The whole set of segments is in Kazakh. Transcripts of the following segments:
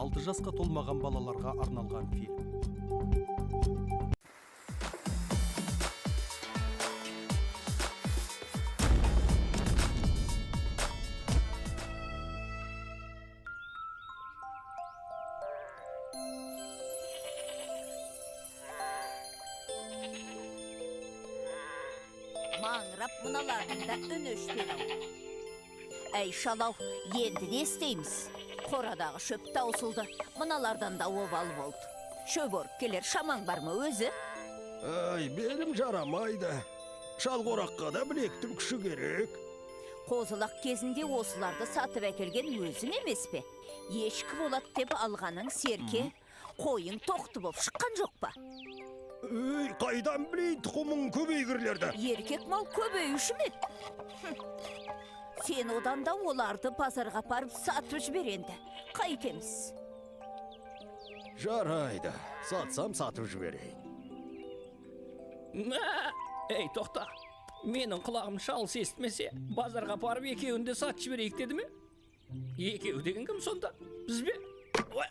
6 жасқа толмаған балаларға арналған фильм. Маңырап мыналардың да үні өшпеді-ау. Әй, шалау, енді не істейміз? Қорадағы шөп таусылды, мыналардан да обал болды. Шөп орып келер шамаң бар ма өзі? Ай, белім жарамайды. Шалқораққа да білектің күші керек. Қозылақ кезінде осыларды сатып әкелген өзің емес пе? Ешкі болады деп алғаның серке, қойың тоқты боп шыққан жоқ па? Үй, қайдан білейін тұқымың көбейгірлерді? Еркек мал көбеюші ме еді? Хм. Сен одан да оларды базарға апарып сатып жібер енді. Қайтеміз? Жарайды, сатсам сатып жіберейін. Мә! Ей, тоқта. Менің құлағым шалыс естімесе, базарға апарып екеуін де сатып жіберейік деді ме? Екеуі деген кім сонда? Біз бе? Ой,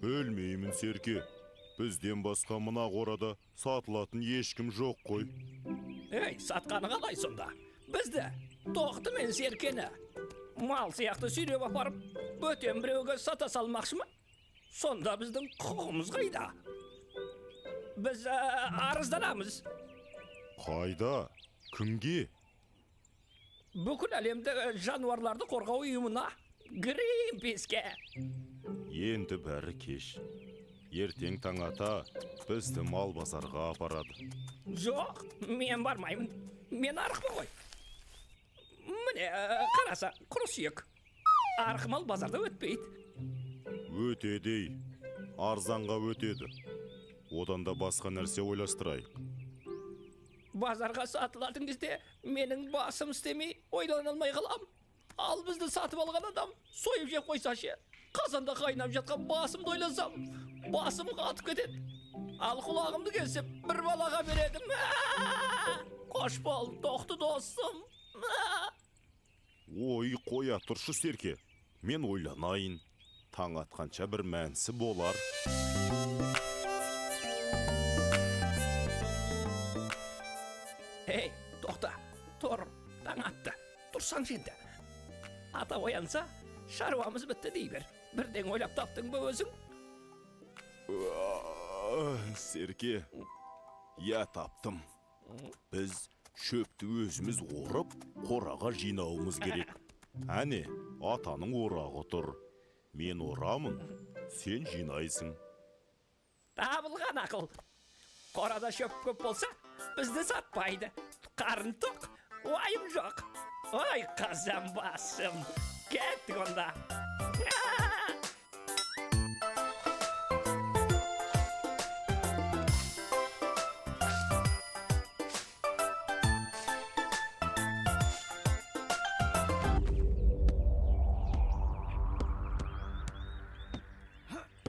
Білмеймін, Серке. Бізден басқа мына қорада сатылатын ешкім жоқ қой. Ей, сатқаны қалай сонда? Бізді, Тоқты мен Серкені мал сияқты сүйреп апарып, бөтен біреуге сата салмақшы ма? Сонда біздің құқығымыз қайда? Біз арызданамыз. Қайда? Кімге? Бүкіл әлемдегі жануарларды қорғау ұйымына, Гринписке. Енді бәрі кеш. Ертең таң ата бізді мал базарға апарады. Жоқ, мен бармаймын. Мен арықпын ғой. Міне, қараса, құры сүйек. Арық мал базарда өтпейді. Өтеді ей. Арзанға өтеді. Одан да басқа нәрсе ойластырайық. Базарға сатылатын кезде менің басым істемей ойлана алмай қалам. Ал бізді сатып алған адам сойып жеп қойса ше? Қазанда қайнап жатқан басымды ойласам, басым қатып кетеді. Ал құлағымды кесіп бір балаға бередім. Қош бол, Тоқты досым. Ой, қоя тұршы, Серке. Мен ойланайын. Таң атқанша бір мәнісі болар. Ей, тоқта, тұр, таң атты. Тұрсаңшы енді. Ата оянса, шаруамыз бітті дей бер. Бірдеңе ойлап таптың ба өзің? Серке, я таптым. Біз шөпті өзіміз орып, қораға жинауымыз керек. Әне, атаның орағы тұр. Мен орамын, сен жинайсың. Табылған ақыл. Қорада шөп көп болса, бізді сатпайды. Қарын тоқ, уайым жоқ. Ой, қазан басым. Кеттік онда.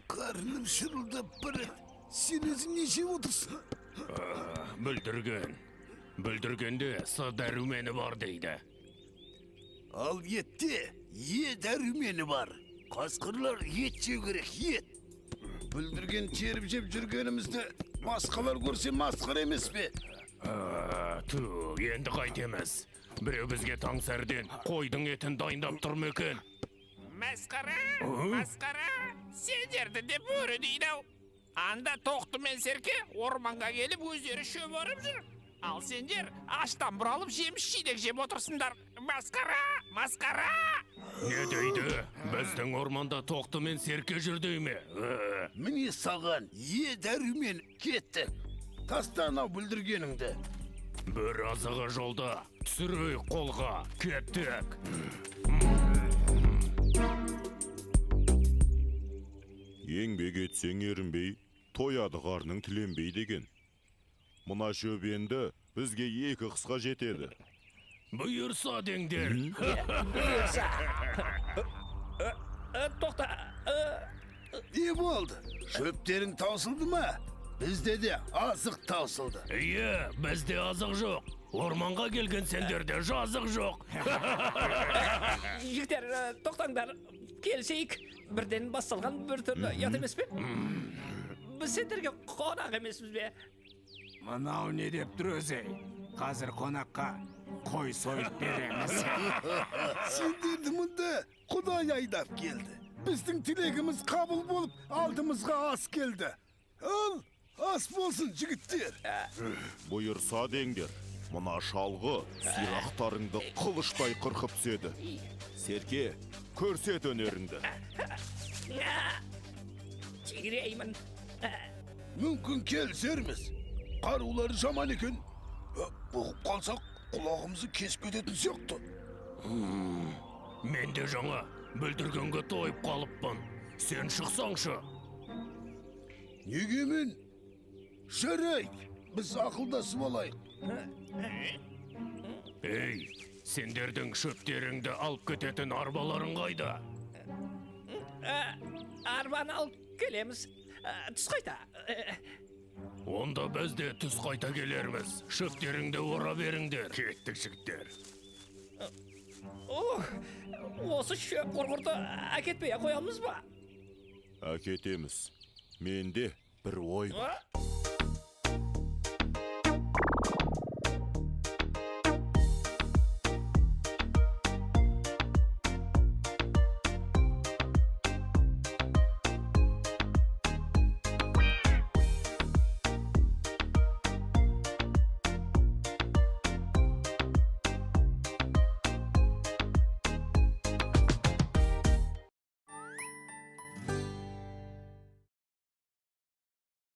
Қарным шырылдап барады. Сен өзің не жеп отырсың? Бүлдірген. Бүлдіргенде С дәрумені бар дейді. Ал етте Е дәрумені бар. Қасқырлар ет жеу керек, ет. Бүлдірген теріп жеп жүргенімізді басқалар көрсе масқара емес пе? Ту, енді қайтеміз? Біреу бізге таң сәріден қойдың етін дайындап тұр ма екен? Масқара, масқара, сендерді де бөрі дейді-ау. Анда Тоқты мен Серке орманға келіп өздері шөп орып жүр. Ал сендер аштан бұралып жеміс жидек жеп отырсыңдар. Масқара, масқара! Не дейді? Біздің орманда Тоқты мен Серке жүр дей ме? Міне саған Е дәрумен, кеттік. Таста анау бүлдіргеніңді. Бір азығы жолда, түсірейік қолға, кеттік. Еңбек етсең ерінбей, тояды қарның тіленбей деген. Мына шөп енді бізге 2 қысқа жетеді. Бұйырса деңдер. Бұйырса. Тоқта. Не болды? Шөптерің таусылды ма? Бізде де азық таусылды. Иә, бізде азық жоқ. Орманға келген сендерде жазық жоқ. Жігіттер, тоқтаңдар. Келісейік. Бірден бас салған бір түрлі ұят емес пе? Біз сендерге қонақ емеспіз бе? Мынау не деп тұр өзі? Қазір қонаққа қой сойып береміз. Сендерді мұнда Құдай айдап келді. Біздің тілегіміз қабыл болып, алдымызға ас келді. Ал, ас болсын, жігіттер. Бұйырса деңдер. Мына шалғы сирақтарыңды қылыштай қырқып түседі. Серке, көрсет өнеріңді. Тигіреймін. Мүмкін келісерміз. Қарулары жаман екен. Бұғып қалсақ, құлағымызды кесіп кететін сияқты. Мен де жаңа бүлдіргенге тойып қалыппын. Сен шықсаңшы. Неге мен? Жарайды, біз ақылдасып алайық. Ей, сендердің шөптеріңді алып кететін арбаларың қайда? Арбаны алып келеміз. Түс қайта. Онда біз де түс қайта келерміз. Шөптеріңді ора беріңдер. Кеттік, жігіттер. Ох, осы шөп құрғырды әкетпей ақ қоямыз ба? Әкетеміз. Менде бір ой бар. А?